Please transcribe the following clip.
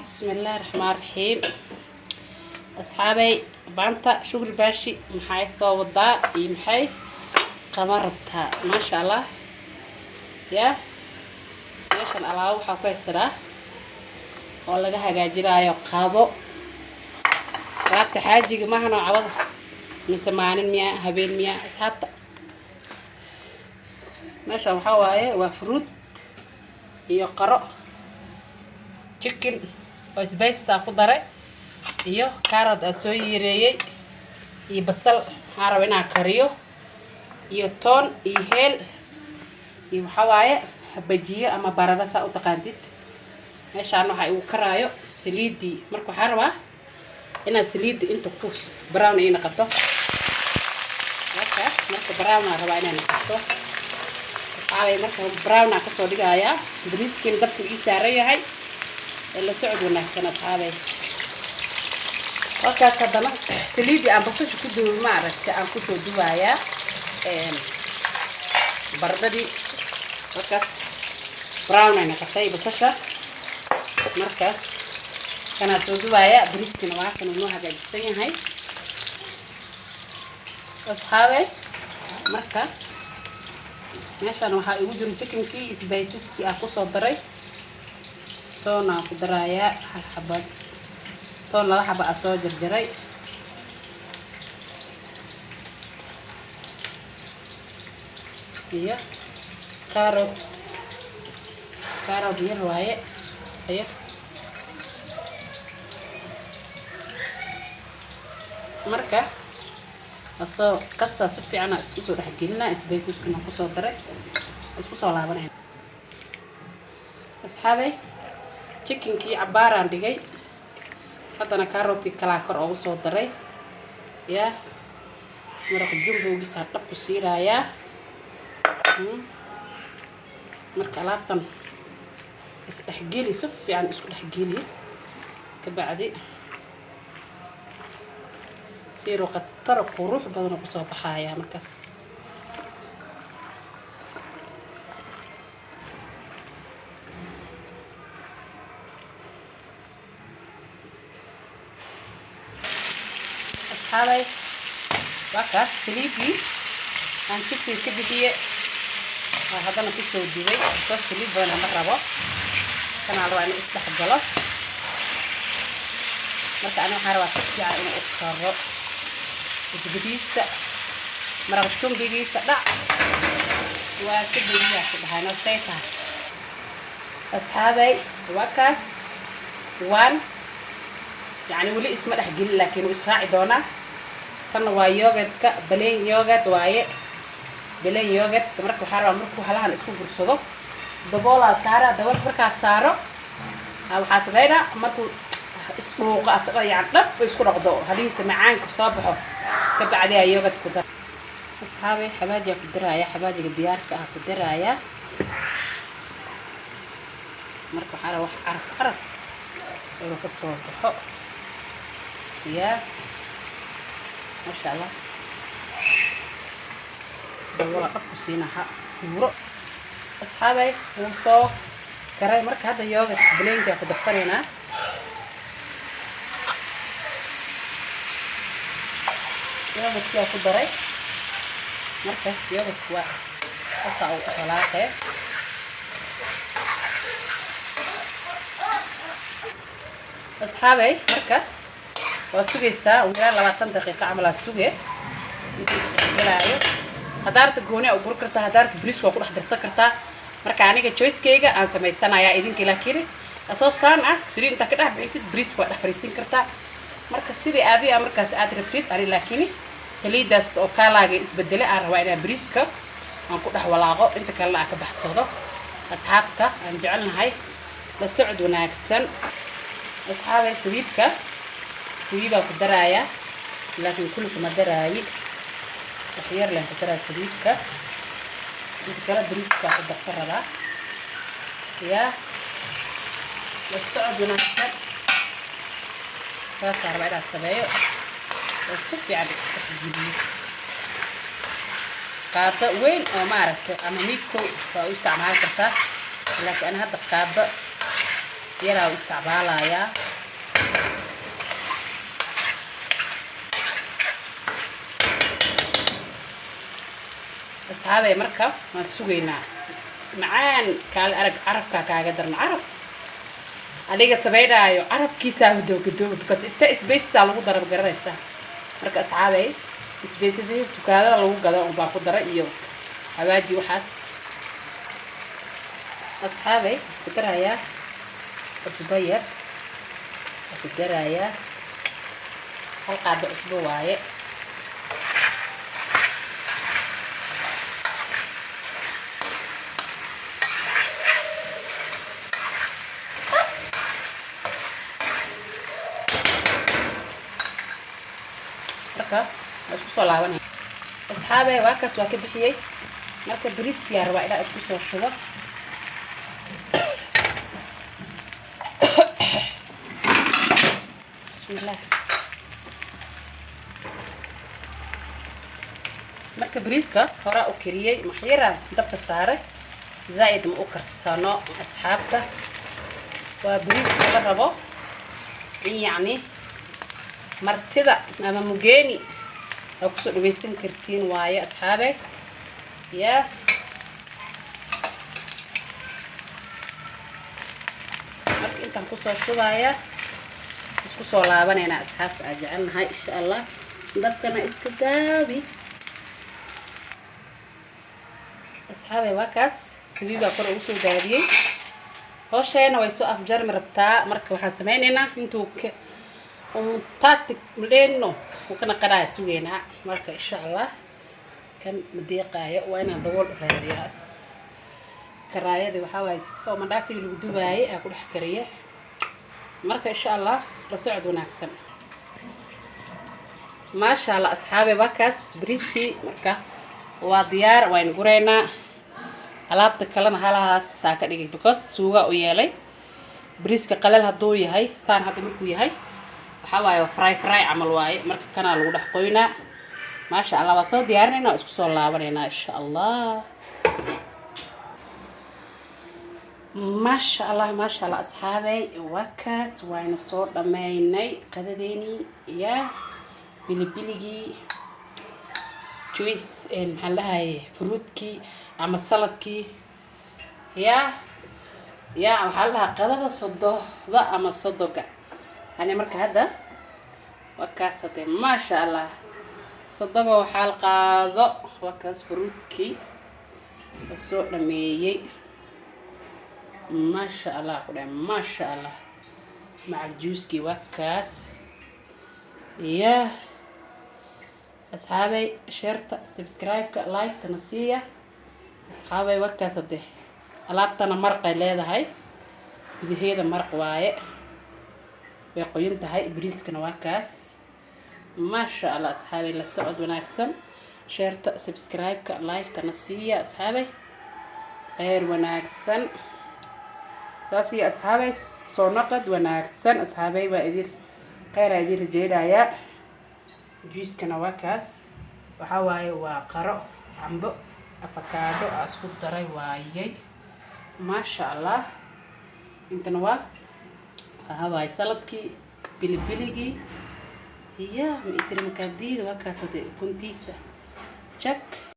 Bismillaahi raxmaan raxiim. Asxaabay, maanta Shukri Baashi maxay soo wadaa iyo maxay qaban rabtaa? Maasha Allah. Yaa meeshan alaabo waxaa ku haysanaa oo laga hagaajinayo qado. Alaabta xaajiga maaha noocabada mise maalin miya, habeen miya? Asxaabta, meeshan waxaa waaye waa fruit iyo qaro, chicken oo spices aan ku daray iyo carrot aan soo yareeyey iyo basal waxaan raba inaan kariyo iyo toon iyo heel iyo waxaa waaye bajiyo ama barado, saa u taqaantid. Meeshaan waxaa igu karaayo saliidii. Marka waxaa rabaa inaad saliidda inta ku brown ay noqoto. Marka brown aan rabaa inay noqoto waxaabay. Marka brown aan kasoo dhigayaa. Bariiskiina dabku ii saaran yahay ee la socod wanaagsan, asxaabay. Halkaas haddana saliiddii aan basasha ku duubay, ma aragta, aan kusoo dubayaa baradhadii. Markaas brown ay noqotay basasha. Marka kanaa soo dubaaya. Bariiskiina waa kan, uu noo hagaajisan yahay, asxaabay. Marka meeshaan waxaa igu jiro chickenkii, spiceskii aan kusoo daray. Toon aan ku darayaa, hal xabad toon, laba xaba aan soo jarjaray iyo carrot, carrot yar waaye iyo marka asoo kastaa si fiican aan isku soo dhexgelina. Spiceskana kusoo daray, isku soo laabanaya. Asxaabay, chickenkii cabaaraan dhigay, haddana carrotkii kalaa kor oogu soo daray. Yaa maraq jumbowgiisaa dhab ku siinayaa. Marka alaabtan isdhexgeli, si fiican isku dhexgeli. Kabacdi siiro khatara qurux badan oo kusoo baxayaa markaas. Asxaabay, waa kaas saliidii aan jibsiga ka bixiye, waa haddana kusoo dubay. Soo saliid badan ma rabo, kanaa rabaa inuu isdhex galo. Marka ani waxaan rabaa si fiican inuu u karo isbadiisa, maraq jumbigiisa dhac waa ka beriyaa ku dhahay nostay tahay. Asxaabay, waa kaas. Waan yacni weli isma dhex gelin, laakiin wuu israaci doonaa. Tanna waa yogurtka, plain yogurt waaye, plain yogurt. Marka waxaa rabaa markuu halahan isku gursado, daboolaa saara. Daboolka markaa saaro, waxaa sameynaa markuu isdhuuqo asaga, yani dhab isku dhaqdo, halihiisa macaanka soo baxo, kabacdi aa yogurt ku dar. Asxaabay, xawaajiyaa ku daraaya, xawaajiga diyaarka ah ku daraaya. Marka waxaa rabaa wax caraf caraf inuu ka soo baxo. Yaa maasha Allah, daboola dhab ku siinaha huuro. Asxaabay, wuu soo karay. Marka hadda yogurt plainka ku darsanaynaa. Yogurtkaa ku daray. Marka yogurtka waa asaa u walaaqee. Asxaabay, marka waa sugaysaa ugu yaraan 20 daqiiqo camal aa suge intuu isku dhexgelaayo. Haddaa rabta gooni aa u guri kartaa, haddaa rabta bariis waa ku dhex darsan kartaa. Marka aniga choicekeyga aan samaysanayaa, idinka laakiin asoo saan ah saliid intaa ka dhex bixisid, bariiska waa dhex fariisin kartaa. Marka sidii adiga markaas aad rabtid. Ani laakiin saliidaas oo kaalaaga isbedele aan rabaa inaan bariiska aan ku dhex walaaqo, inta kalena aan ka baxsado. Asxaabta aan jecelnahay, la socod wanaagsan. Asxaabay, sabiibka sabiibaa ku daraaya, laakiin kulli kuma daraayi, wax yar leen ku daraa sabiibka. Inta kale bariiskaa ku darsan rabaa. Yaa la socod wanaagsan. Saasaa rabaa inaan sameeyo oo si fiican isku dhexgeliyo. Qaado weyn oo ma aragtay ama miidko waa u isticmaali kartaa, laakiin ana hadda qaado Yaraa u isticmaalayaa. Asxaabay, marka waan sugaynaa. Macaan kaale arag, carafkaa kaaga daran. Caraf adiga sameynaayo, carafkiisaa gadoogadooba, because inta spices-aa lagu dara, garanaysaa. Marka asxaabay, spices dukaanada lagu gado unbaa ku dara iyo xawaaji waxaas. Asxaabay, ku darayaa cusbo yar, ku darayaa hal qaado cusbo waaye. Marka waa isku soo laabanaya, asxaabe. Waa kaas, waa ka bixiyey. Marka bariiskiyaa rabaa inaa isku soo shubo. Bismillah. Marka bariiska horaa u kariyey, maxyaraa dabka saaray, zaa'id ma u karsano, asxaabta. Waa bariiska la rabo in yacni martida ama mugeeni aa kusoo dhawaysan kartiin waaye, asxaabe. Yaa marka intaan kusoo shubaya, isku soo laabanaynaa, asxaabta aa jecelnahay, insha Allah. Dabkana iska gaabi, asxaabe. Waa kaas, sabiibaa kor ugu soo daadiyey. Hooshayna way soo afjarmi rabtaa. Marka waxaan sameynaynaa intuu tatic mleno uu ka naqanaya sugeynaa. Marka insha Allah kan madeeqaayo, waa inaan dabool u raadiyaa. Karaayadii waxaa waaye oo mandhaasiga lagu dubaayay aa ku dhex kariye. Marka insha Allah la socod wanaagsan. Maasha Allah, asxaabe, waa kaas bariiskii. Marka waa diyaar, waynu gureynaa. Alaabta kalena halahaas saa ka dhigay, because suugaa u yeelay. Bariiska qaleel hadduu yahay, saan hadda markuu yahay, waxaa waaye fry fry camal waaye. Marka kanaa lagu dhex qoynaa. Maasha Allah, waa soo diyaarinayna, waa isku soo laabanaynaa insha Allah. Maasha Allah, maasha Allah, asxaabey, waa kaas, waynu soo dhammaynay qadadeenii iyo bilibiligii, juice, maxaan dhahaye, fruitkii ama saladkii. Ya waxaa la dhahaa qadada sodohda ama sodoga yani. Marka hadda waa kaas hade, maasha Allah, sodoga waxaa la qaado. Waa kaas fruitkii la soo dhameeyey. Maasha Allah ku dhahay, maasha Allah, macal juuskii waa kaas. Ya asxaabay, share-ta, subscribe-ka, like-tana siiya, asxaabay. Waa kaas hade. Alaabtana maraqay leedahay, gudaheeda maraq waaye, way qoyan tahay. Bariiskana waa kaas. Maasha Allah, asxaabay, la socod wanaagsan. Share-ta, subscribe-ka, like-tana siiya, asxaabay. Kheyr wanaagsan saas iyo asxaabay, soo noqod wanaagsan, asxaabay. Waa idin kheyraa idin rajeynayaa. Juiskana waa kaas. Waxaa waaye waa qaro, cambo, afakaadho aa isku daray waayey. Maasha Allah. Intana waa waxaa waaye saladkii, bilibiligii iyo maitiri makaadiida. Waa kaas hade, ukuntiisa jak.